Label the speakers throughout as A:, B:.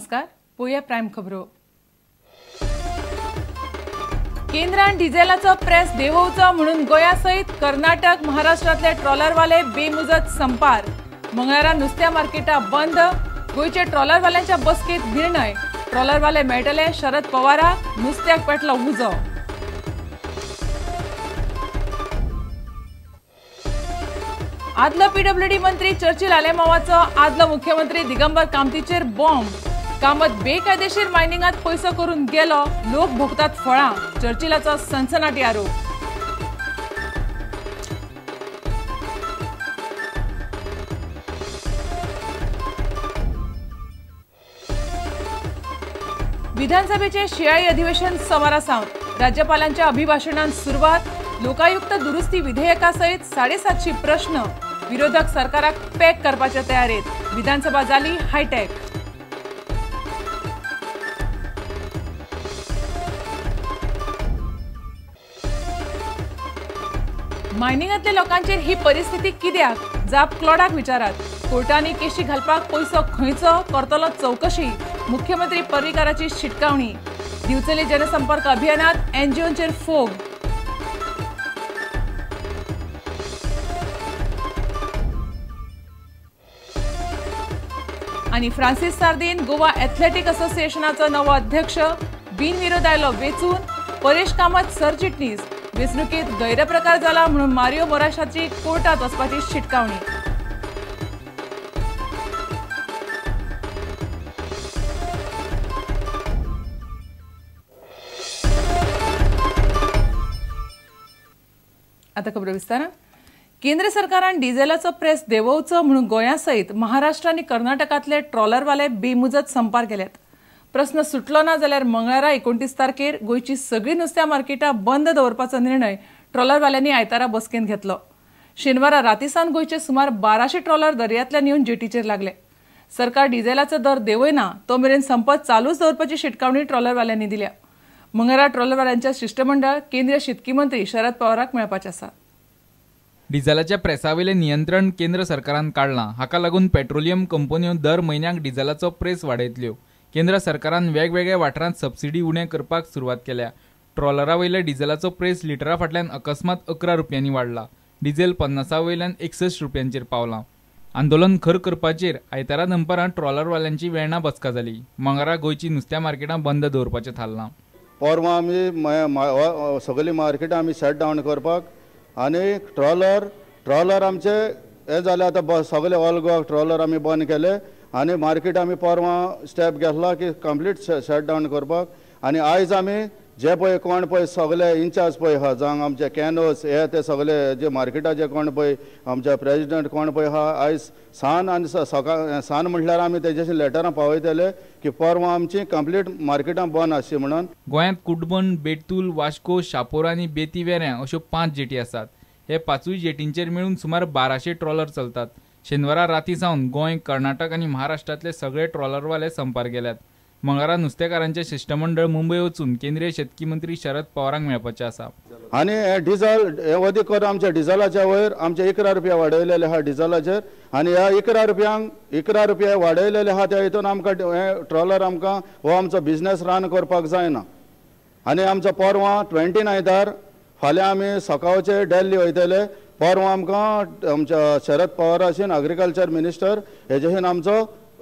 A: नमस्कार, पोया प्राइम खबरो। केंद्रान डिझेलाचो प्रेस देंवोवचो म्हणून गोंया सयत कर्नाटक महाराष्ट्रांतले ट्रॉलरवाले बेमुजत संपार। मंगळारा नुस्त्या मार्केटा बंद। गोंयचे ट्रॉलरवाल्यांच्या बसकेत निर्णय। ट्रॉलरवाले मेळटले शरद पवाराक, नुस्त्याक पेटलो उजो। आदलो पीडब्ल्यूडी मंत्री चर्चिल आलेमावाचो आदलो मुख्यमंत्री दिगंबर कामतीचेर बॉम्ब। कामत बेकायदेशीर मायनिंगात पैसो करून गेलो, लोक भोगतात फळां, चर्चिलाचो सनसनाटी आरोप। विधानसभेचे शियाळी अधिवेशन सोमारा सावन राज्यपालांच्या अभिभाषणान सुरवात। लोकायुक्त दुरुस्ती विधेयकासहित 750 प्रश्न। विरोधक सरकाराक पॅक करपाच्या तयारेत। विधानसभा जाली हायटेक। मायनिंगांतल्या लोकांचेर ही परिस्थिती कित्याक, जाप क्लॉडाक विचारात। कोर्टांनी केशी घालपाक पयसो खंयचो, करतलो चवकशी, मुख्यमंत्री पर्रीकाराची शिटकावणी। दिवचले जनसंपर्क अभियानात एनजीओंचेर फोग। आनी फ्रांसीस सार्दीन गोवा एथलेटीक असोसिएशनाचो नवो अध्यक्ष बिनविरोध आयलो वेंचून। परेश कामत सरचिटणीस। वेंचणुकेत गैरप्रकार जाला म्हणून मारियो मोराशाची कोर्टात वचपाची शिटकावणी। आता खबर विस्तारान। केंद्र सरकारान डिझेलाचो प्रेस देंवोवचो म्हणून गोंया सयत महाराष्ट्र आनी कर्नाटकांतले ट्रॉलरवाले बेमुजत संपार गेल्यात। प्रस्न सुटलो ना जाल्यार मंगळारा 29 तारखेर गोंयची सगळीं नुस्त्या मार्केटां बंद दवरपाचो निर्णय ट्रॉलरवाल्यांनी आयतारा बसकेंत घेतलो। शेनवारा रातीसान गोंयचे सुमार 1200 ट्रॉलर दर्यांतल्यान येवन जेटीचेर लागले। सरकार डिझेलाचो दर देंवयना तो मेरेन संप चालूच दवरपाची शिटकावणी ट्रॉलरवाल्यांनी दिल्या। मंगळारा ट्रॉलरवाल्यांचे शिश्टमंडळ केंद्रीय शेतकी मंत्री शरद पवाराक मेळपाचें आसा।
B: डिझेलाच्या प्रेसावेलें नियंत्रण केंद्र सरकारान काडलां। हाका लागून पेट्रोलियम कंपन्यो दर म्हयन्याक डिझेलाचो प्रेस वाडयतल्यो। केंद्र सरकारान वेगवेगळ्या वाठारांत सबसिडी उणें करपाक सुरवात केल्या। ट्रॉलरा वयल्या डिझेलाचो प्रेस लिटरा फाटल्यान अकस्मात 11 रुपयांनी वाडला। डिझेल 50 वयल्यान 61 रुपयांचेर पावलां। आंदोलन खर करपाचेर आयतारा दनपारां ट्रॉलरवाल्यांची वेर्णा बसका जाली। मंगळारा गोंयची नुस्त्या मार्केटां बंद दवरपाचें थारलां।
C: परवां आमी सगळीं मार्केटां आमी शट डावन करपाक आनी ट्रॉलर आमचे हे जाले आतां सगळे ऑल गोवा ट्रॉलर आमी बंद केले आनी मार्केट आमी परवां स्टेप घेतला की कंप्लीट शट डावन करपाक। आनी आयज आमी जे पळय कोण पळय सगळे इन्चार्ज पळय आहा, जावं आमचे कॅनोस हे ते सगळे जे मार्केटाचे कोण पळय आमचे प्रेजिडंट कोण पळय आहा, आयज सान आनी सकाळ सान म्हटल्यार आमी तेजेशी लेटरां पावयतले की परवां आमची कंप्लीट मार्केटां बंद आसची म्हणून।
B: गोंयांत कुटबण, बेतूल, वास्को, शापोरा आनी बेती वेऱ्यां अश्यो 5 जेटी आसात। हे 5 जेटींचेर मेळून सुमार 1200 ट्रॉलर चलतात। शेनवारा राती सावन गोंय, कर्नाटक आनी महाराष्ट्रांतले सगळे ट्रॉलरवाले संपार गेल्यात। मंगळारा नुस्तेकारांचे शिश्टमंडळ मुंबय वचून केंद्रीय शेतकी मंत्री शरद पवारांक मेळपाचें आसा।
C: आनी हे डिझल हे वदीक करून आमच्या डिझलाच्या वयर आमचे 11 रुपया वाडयलेले आहा डिझलाचेर आनी ह्या 11 रुपयांक 11 रुपया वाडयलेले आहा त्या हितून आमकां हे ट्रॉलर आमकां हो आमचो बिजनेस रन करपाक जायना। आनी आमचो परवां 29 फाल्यां आमी सकाळचे दिल्ली वयतले। परवां आमकां आमच्या शरद पवाराशीन एग्रीकल्चर मिनिस्टर हेजेशीन आमचो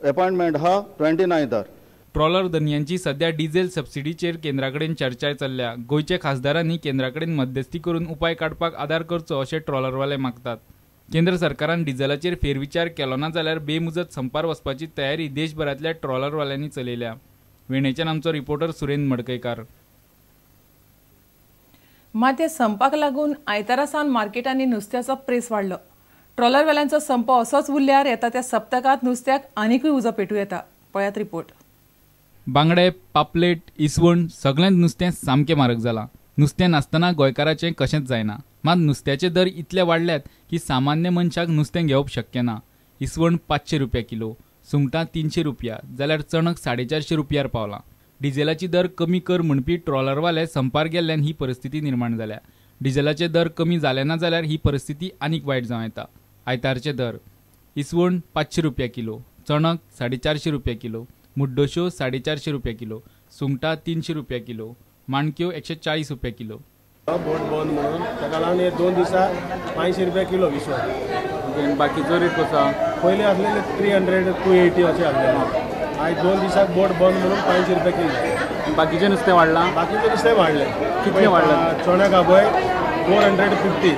C: एपॉयंटमेंट आहा 29.
B: ट्रॉलर धनयांची सध्या डिझेल सबसिडीचेर केंद्रा कडेन चर्चा चल्ल्या। गोंयच्या खासदारांनी केंद्रा कडेन मध्यस्थी करून उपाय काडपाक आदार करचो अशें ट्रॉलरवाले मागतात। केंद्र सरकारान डिझेलाचेर फेरविचार केलो ना जाल्यार बेमुजत संपार वचपाची तयारी देशभरांतल्या ट्रॉलरवाल्यांनी चलयल्या। वेणेच्यान आमचो रिपोर्टर सुरेंद्र मडकयकार।
A: मात ह्या संपाक लागून आयतारा सावन मार्केटांनी नुस्त्याचो प्रेस वाडलो। ट्रॉलरवाल्यांचो संप असोच उरल्यार येता त्या सप्तकांत नुस्त्याक आनिकूय उजो पेटूं येता। पळयात रिपोर्ट।
B: बांगडे, पापलेट, इसवण सगळ्यांत नुस्तें सामकें म्हारग जालां। नुस्तें नासतना गोंयकाराचें कशेंच जायना। मात नुस्त्याचे दर इतले वाडल्यात की सामान्य मनशाक नुस्तें घेवप शक्य ना। इसवण 500 रुपया किलो, सुंगटां 300 रुपया जाल्यार चणक 450 रुपयार पावलां। डिझेलाची दर कमी कर म्हणपी ट्रॉलरवाले संपार गेल्ल्यान ही परिस्थिती निर्माण जाल्या। डिझेलाचे दर कमी जाले ना जाल्यार ही परिस्थिती आनीक वायट जावं येता। आयतारचे दर इसवण 500 रुपया किलो, चणक 450 रुपया किलो, मुड्डोश्यो 450 रुपया किलो, सुंगटां 300 रुपया किलो, माणक्यो 140 रुपया किलो।
D: बोट बंद म्हणून ताका लागून हे 2 दिसा 500 रुपया किलो विसव।
B: बाकीचो रेट कसो?
D: पयलीं आसलेले 300 280 अशें आसलेले। आयज 2 दिसाक बोट बंद म्हणून 500 रुपया किलो।
B: बाकीचें नुस्तें वाडलां?
D: बाकीचें नुस्तें वाडलें।
B: कितलें वाडलां?
D: चण्या गाबय 450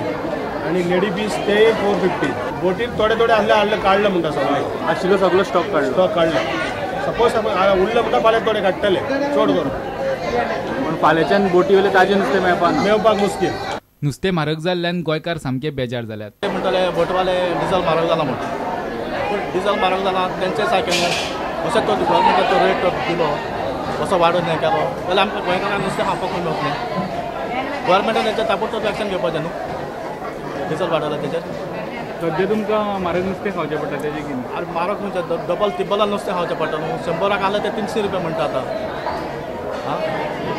D: आनी लेडी पीस ते 450। बोटीर थोडे थोडे आसले हाडले काडले म्हणटा सगळे
B: आशिल्लो सगळो स्टॉक काडलो।
D: स्टॉक काडलो। सपोज उरले म्हणटा फाल्यां थोडे काडटले चड करून।
B: पूण फाल्यांच्यान बोटी वयले ताजें नुस्तें मेळपाक ना,
D: मेळपाक मुश्कील।
B: नुस्तें म्हारग जाल्ल्यान गोंयकार सामके बेजार जाल्यात।
E: ते म्हणटाले बोटवाले डिजल म्हारग जाला म्हणून, पूण डिजल म्हारग जाला तेंचे सारकें न्हू। अशें तो गव्हर्मेंटाचो रेट दिलो असो वाडोवन हें केलो जाल्यार आमकां गोंयकारांक नुस्तें खावपाक खंय मेळटलें? गव्हर्मेंटान तेंचेर ताबडतोब एक्शन घेवपाचें न्हू, डिजल वाडयला तेचेर।
B: सद्या तुमकां म्हारग नुस्तें खावचें पडटा तेजें कितें?
E: आरे म्हारग खंयचें, डबल तिब्बलान नुस्तें खावचें पडटा न्हू। 100 आसलें तें 300 रुपया म्हणटा आतां। आं,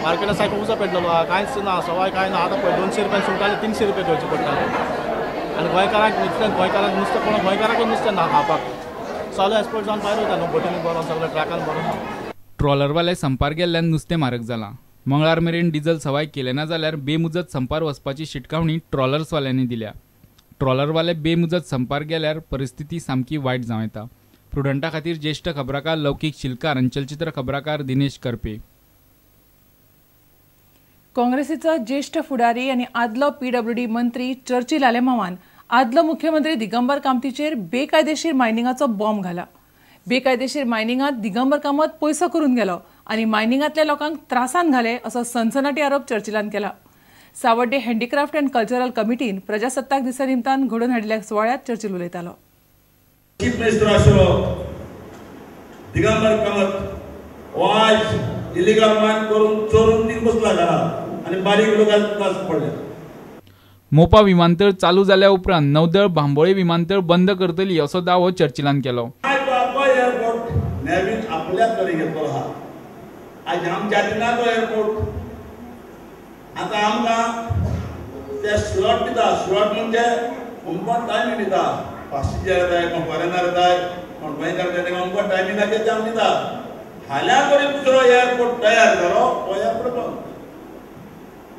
E: मार्केटान सारको उजो पेटलेलो आहा, कांयच ना, सवाय कांय ना। आतां पळय 200 रुपयान सुंगटां 300 रुपया घेवचें पडटा। आनी गोंयकारांक इतलें गोंयकारांक नुस्तें कोण गोंयकारांकूच नुस्तें ना खावपाक। सगळें एक्सपोर्ट जावन भायर वयता न्हू, बोटींनी भरोन सगळें ट्रकान भरोन।
B: ट्रॉलरवाले संपार गेल्ल्यान नुस्तें म्हारग जालां। मंगळार मेरेन डिझल सवाय केलें ना जाल्यार बेमुजत संपार वचपाची शिटकावणी ट्रॉलर्सवाल्यांनी दिल्या। ट्रॉलरवाले बेमुजत संपार गेल्यार परिस्थिती सामकी वायट जावं येता। प्रुडंटा खातीर ज्येश्ठ खबराकार लौकीक शिलकार आनी चलचित्र खबराकार दिनेश करपे।
A: काँग्रेसीचो ज्येश्ठ फुडारी आनी आदलो पीडब्ल्यूडी मंत्री चर्चिल आलेमावान आदलो मुख्यमंत्री दिगंबर कामतीचेर बेकायदेशीर मायनिंगाचो बॉम्ब घाला। बेकायदेशीर मायनिंगात दिगंबर कामत पयसो करून गेलो आनी मायनिंगांतल्या लोकांक त्रासान घाले असो सनसनाटी आरोप चर्चिलान केला। सावड्डे हँडीक्राफ्ट अँड कल्चरल कमिटीन प्रजासत्ताक दिसा निमतान घडोवन हाडिल्ल्या सुवाळ्यांत चर्चिल उलयतालो।
F: चीफ मिनिस्टर आशिल्लो दिगंबर कामत हो आयज इलिगल मायन करून चोरून ती बसला घरा आनी बारीक लोकांक त्रास पडले।
B: मोपा विमानतळ चालू जाल्या उपरांत नौदळ बांबोळे विमानतळ बंद करतली असो दावो चर्चिलान केलो।
F: एअरपोर्ट नवीन आपल्या कडेन घेतलो आहा, आयज आमच्या हातीन तो एअरपोर्ट। आतां आमकां ते स्लॉट दिता, स्लॉट म्हणजे अमको टायमींग दिता, पासिंजर येताय कोण फॉरेनर येताय कोण गोंयकार येताय तांकां अमको टायमिंगाचेर ते आमकां दिता। फाल्यां तरी दुसरो एअरपोर्ट तयार जालो तो एअरपोर्ट बंद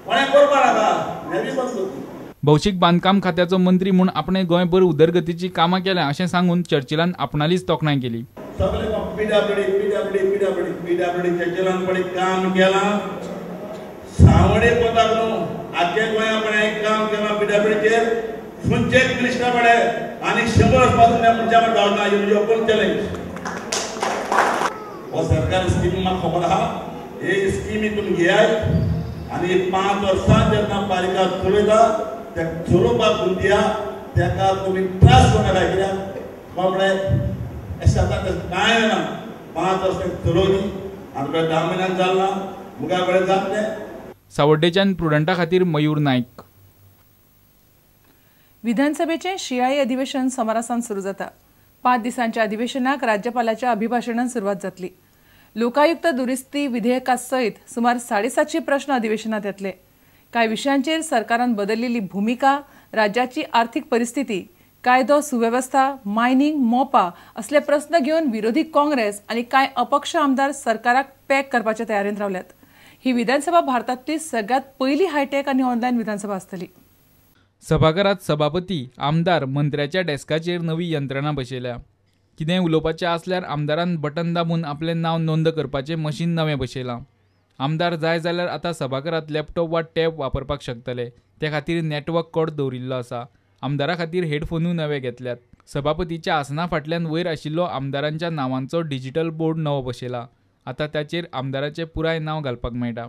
F: कोणें करपा नाका, नेवी बंद करची।
B: भौशीक बांदकाम खात्याचो मंत्री म्हूण आपणे गोंयभर उदरगतीची कामां केल्या अशें सांगून चर्चिलान आपणालीच तोखणाय केली।
F: सगळे पीडब्ल्यूडी पीडब्ल्यूडी पीडब्ल्यूडी पीडब्ल्यूडी चर्चिलान पळय काम केलां, सावडे कोताक न्हू आख्या गोंया पळय काम केलां पीडब्ल्यूडीचेर। खंयचेच मिनिस्टर पळय आनी 100 वर्सां मनशां गावना, ही ओपन चॅलेंज। हो सरकारी स्कीम म्हाका खबर आहा, ही स्कीम हितून घेयाय आनी 5 वर्सां जेन्ना पालिका चलयता तेका चलोवपाक दिया, तेका तुमी त्रास करनाका। कित्याक बाबडे अशें जाता तशें कांय ना, 5 वर्सां चलोवनी आनी 10 म्हयन्यान जालें ना मुखार कडेन जातलें।
B: सावड्डेच्यान प्रुडंटा खातीर मयूर नायक।
A: विधानसभेचें शिंयाळी अधिवेशन सोमारा सावन सुरू जाता। 5 दिसांच्या अधिवेशनाक राज्यपालाच्या अभिभाशणान सुरवात जातली। लोकायुक्त दुरुस्ती विधेयका सयत सुमार 750 प्रश्न अधिवेशनात येतले। कांय विशयांचेर सरकारान बदललेली भुमिका, राज्याची आर्थिक परिस्थिती, कायदो सुवेवस्था, मायनिंग, मोपा असले प्रस्न घेवन विरोधी काँग्रेस आनी कांय अपक्ष आमदार सरकाराक पॅक करपाच्या तयारेंत रावल्यात। ही विधानसभा भारतांतली सगळ्यात पयली हायटेक आनी ऑनलायन विधानसभा आसतली।
B: सभाघरात सभापती, आमदार, मंत्र्याच्या डेस्काचेर नवी यंत्रणा बसयल्या। कितेंय उलोवपाचें आसल्यार आमदारान बटन दाबून आपलें नांव नोंद करपाचें मशीन नवें बसयलां। आमदार जाय जाल्यार आतां सभाघरांत लॅपटॉप वा टॅब वापरपाक शकतले, ते खातीर नॅटवर्क कॉर्ड दवरिल्लो आसा। आमदारा खातीर हेडफोनूय नवे घेतल्यात। सभापतीच्या आसना फाटल्यान वयर आशिल्लो आमदारांच्या नांवांचो डिजिटल बोर्ड नवो बसयला। आतां ताचेर आमदाराचें पुराय नांव घालपाक मेळटा।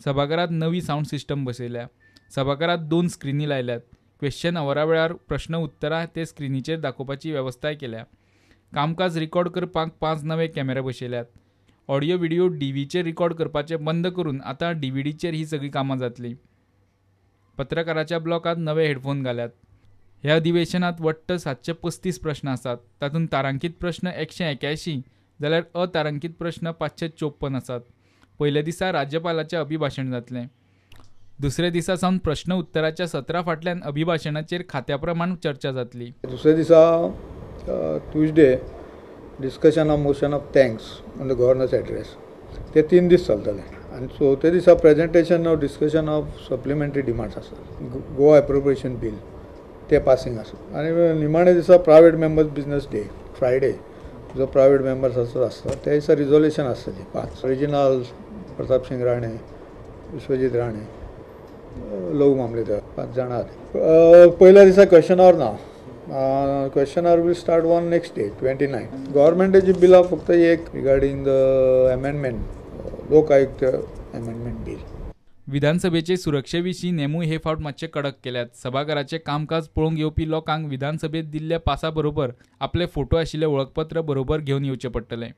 B: सभाघरांत नवी सावंड सिस्टम बसयल्या। सभाघरांत 2 स्क्रिनी लायल्यात। क्वेश्चन अवरा वेळार प्रश्न उत्तरां ते स्क्रिनीचेर दाखोवपाची वेवस्थाय केल्या। कामकाज रिकॉर्ड करपाक 5 नवे कॅमेरे बसयल्यात। ऑडियो व्हिडिओ डीव्हीचेर रिकॉर्ड करपाचें बंद करून आतां डीव्हीडीचेर ही सगळी कामां जातली। पत्रकाराच्या ब्लॉकांत नवे हेडफोन घाल्यात। ह्या अधिवेशनात वट्ट 735 प्रश्न आसात। तातूंत तारांकीत प्रश्न 181 जाल्यार अतारांकीत प्रश्न 554 आसात। पयल्या दिसा राज्यपालाचें अभिभाशण जातलें। दुसऱ्या दिसा सावन प्रश्न उत्तराच्या सत्रा फाटल्यान अभिभाशणाचेर खात्या प्रमाण चर्चा जातली।
G: दुसऱ्या दिसा Tuesday Discussion of motion of thanks on the governor's address, ते 3 दीस चलतले. आनी चवथ्या दिसा presentation of discussion of supplementary demands आसा, गोवा एप्रोप्रिएशन बील ते पासिंग आसा. आनी निमाण्या दिसा private members business day, Friday जो प्रायवेट मेंबर्स आसता त्या दिसा रिजोल्युशन आसतली 5, रेजिनाल्ड प्रताप सिंग राणे, विश्वजीत राणे, लघु मामलेदार, 5 जाणां आहात. पयल्या दिसा क्वेश्चन our ना, question hour will start on next day 29. गव्हर्मेंटाची बिलां फक्त एक regarding the amendment, Lokayukta amendment bill.
B: विधानसभेचे सुरक्षे विशीं नेमूय हे फावट मातशे कडक केल्यात. सभाघराचें कामकाज पळोवंक येवपी लोकांक विधानसभेत दिल्ल्या पासा बरोबर आपले फोटो आशिल्ले वळखपत्र बरोबर घेवन येवचें पडटलें.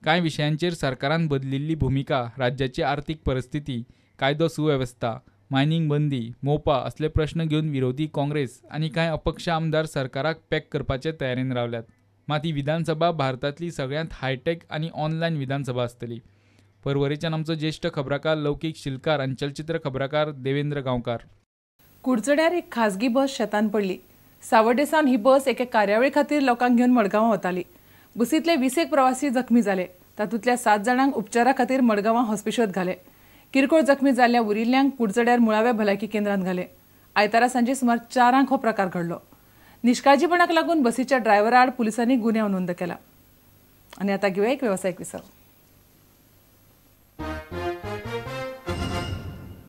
B: कांय विशयांचेर सरकारान बदलिल्ली भुमिका, राज्याची आर्थीक परिस्थिती, कायदो सुवेवस्था, मायनिंग बंदी, मोपा असले प्रश्न घेवन विरोधी काँग्रेस आनी कांय अपक्ष आमदार सरकाराक पॅक करपाचे तयारेन रावल्यात. मात ही विधानसभा भारतांतली सगळ्यांत हायटेक आनी ऑनलायन विधानसभा आसतली. परवरेच्यान आमचो ज्येष्ठ खबराकार लौकीक शिलकार आनी चलचित्र खबराकार देवेंद्र गांवकार.
A: कुडचड्यार एक खाजगी बस शेतान पडली. सावर्डे सावन ही बस एके कार्यावळी खातीर लोकांक घेवन मडगांवां वताली. बसींतले 20 प्रवासी जखमी जाले. तातूंतल्या 7 जाणांक उपचारा खातीर मडगांवां हॉस्पिटलांत घाले. किरकोळ जखमी जाल्ल्या उरिल्ल्यांक कुडचड्यार मुळाव्या भलायकी केंद्रांत घाले. आयतारा सांजे सुमार 4 हो प्रकार घडलो. निष्काळजीपणाक लागून बसीच्या ड्रायव्हरा आड पुलिसांनी गुन्यांव नोंद केला. आनी आतां घेवया एक वेवसायीक विसव.